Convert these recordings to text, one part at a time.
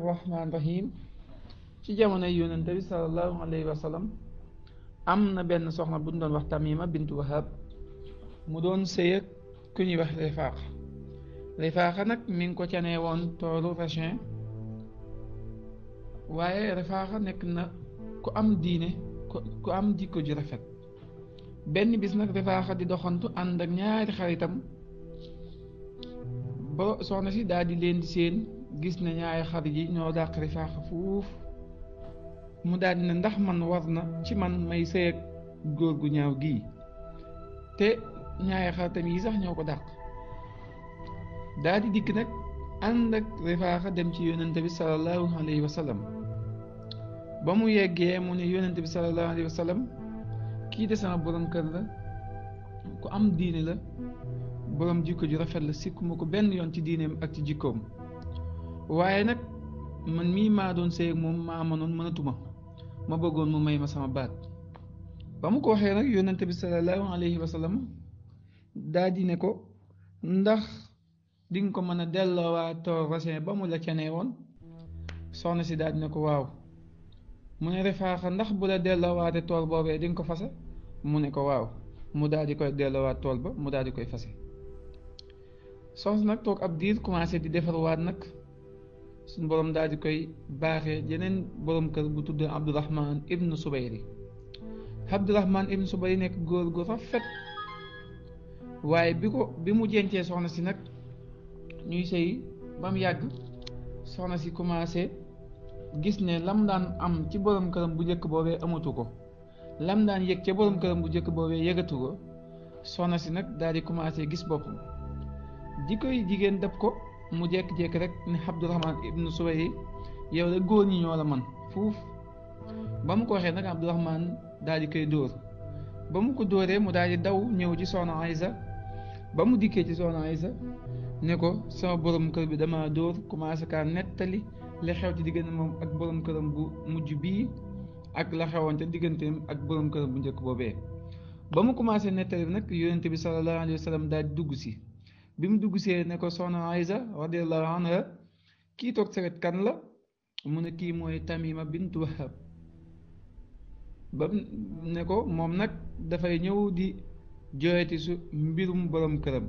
rahmaani rahim. ci jamono yonente bi sallallahu alayhi wa sallam am na benn soxna bu ñu doon wax Tamima bintu Wahab mu doon sëy ak ku ñuy wax Rifaaxa nag mi ngi ko canee woon toolu raisin, waaye Rifaaxa nekk na ku am diine ku am jikko ju rafet. benn bis nag Rifaaxa di doxantu ànd ak ñaari xaritam ba soxna si daal di leen di seen gis ne ñaari xarit yi ñoo dàq Rifaaxa fuuf. mu daal di ne ndax man war na ci man may sëy ak góor gu ñaaw gii, te ñaari xaritam yi sax ñoo ko dàq. daal di dikk nag ànd ak Rifaaxa dem ci yonente bi sallallahu alayhi wa sallam. ba mu yeggee mu ne yonente bi sallallahu alayhi wa sallam, kii de sama borom kër la, ku am diine la, borom jikko ju rafet la, sikkuma ko benn yoon ci diineem ak ci jikkoom, waaye nag man mii maa doon sëy ak moom maa mënoon mënatuma, ma bëggoon mu may ma sama baat. ba mu ko waxee nag yonente bi sallallahu alayhi wa sallam daa di ne ko ndax di nga ko mën a delloowaat tool raisin ba mu la canee woon. soxna si daal di ne ko waaw. mu ne Rifaaxa ndax bu la delloowaate tool boobee di nga ko fase. mu ne ko waaw. mu daal di koy delloowaat tool ba mu daal di koy fase. soxna nag toog ab diir commencé di defarwaat nag suñu borom daal di koy baaxee yeneen borom kër bu tudd Abdurahman ibnu Subayri. Abdurahman ibnu Subayri nekk góor gu rafet, waaye bi mu jencee soxna si nag ñuy sëy ba mu yàgg, soxna si commencé gis ne lam daan am ci borom këram bu njëkk boobee amatu ko, lam daan yëg ca borom këram bu njëkk boobee yëgatu ko. soxna si nag daal di commencé gis boppam, jikkoy jigéen dab ko. mu jékki-jékki rek ne Abdurahman ibnu Subayri, yow de góor ñi ñoo la man fuuf. ba mu ko waxee nag Abdurahman daal di koy dóor. ba mu ko dóoree mu daal di daw ñëw ci soxna Aysa. ba mu dikkee ci soxna Aysa ne ko sama borom kër bi dama dóor, commencé kaa nettali li xew ci diggante moom ak borom këram bu mujj bii ak la xewoon ca digganteem ak borom këram bu njëkk boobee. ba mu commencé nettali bi nag yonente bi sallallahu alayhi wa sallam daal di dugg si. bi mu dugg see ne ko soxna Aysa radiyallahu anha, kii toog sa wet kan la? mu ne kii mooy Tamima bintu Wahab. ba ne ko moom nag dafay ñëw di jooyati su mbirum borom këram,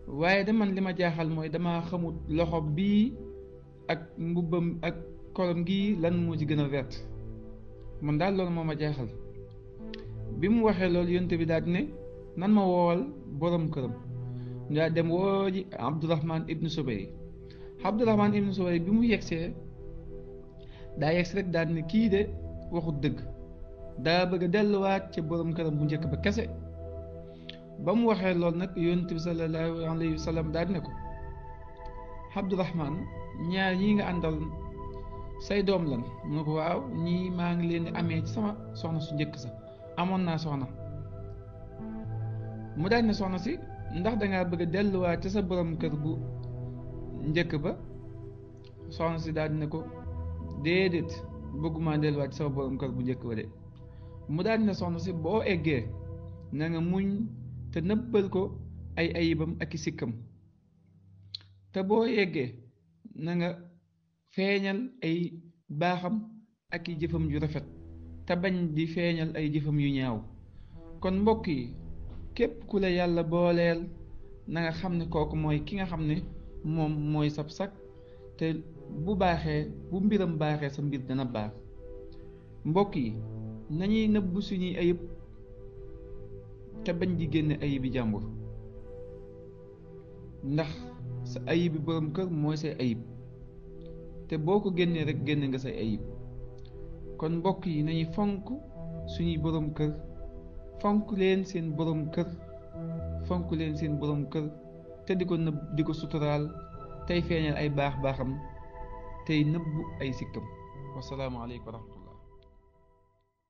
waaye de man li ma jaaxal mooy dama xamut loxo bii ak mbubbam ak kolom gii lan moo ci gën a vert, man daal loolu moo ma jaaxal. bi mu waxee loolu yonte bi daal di ne nan ma woowal borom këram. ndaa dem woo ji Abdurahman ibnu Subayri. Abdurahman ibnu Subayri bi mu yegsee daa yegsi rek daal ne kii de waxut dëgg, daa bëgg a delluwaat ca borom këram bu njëkk ba kese. ba mu waxee loolu nag yonent bi sallallahu alayhi wa sallam daal ne ko Abdurahman, ñaar ñii nga àndal say doom lan? mu ne ko waaw, ñii maa ngi leen di amee ci sama soxna su njëkk sa, amoon naa soxna. mu daal ne soxna si, ndax dangaa bëgg a delluwaat ca sa borom kër bu njëkk ba? soxna si daal di ne ko déedéet, bëgguma delluwaat ci sama borom kër bu njëkk ba de. mu daal di ne soxna si, boo eggee na nga muñ te nëbbal ko ay ayibam ak i sikkam, te boo yeggee na nga feeñal ay baaxam ak i jëfam yu rafet te bañ di feeñal ay jëfam yu ñaaw. kon mbokk yi, képp ku la yàlla booleel na nga xam ne kooku mooy ki nga xam ne moom mooy sab sak, te bu baaxee, bu mbiram baaxee sa mbir dana baax. mbokk yi, nañuy nëbbu suñuy ayib te bañ di génne ayibi jàmbur, ndax sa ayibi borom kër mooy say ayib, te boo ko génnee rek génne nga say ayib. kon mbokk yi, nañuy fonk suñuy borom kër, fonk leen seen borom kër, fonk leen seen borom kër, te di ko nëbb, di ko suturaal, tey feeñal ay baax baaxam, tey nëbbu ay sikkam. wassalaamu aleykum wa rahmatulah.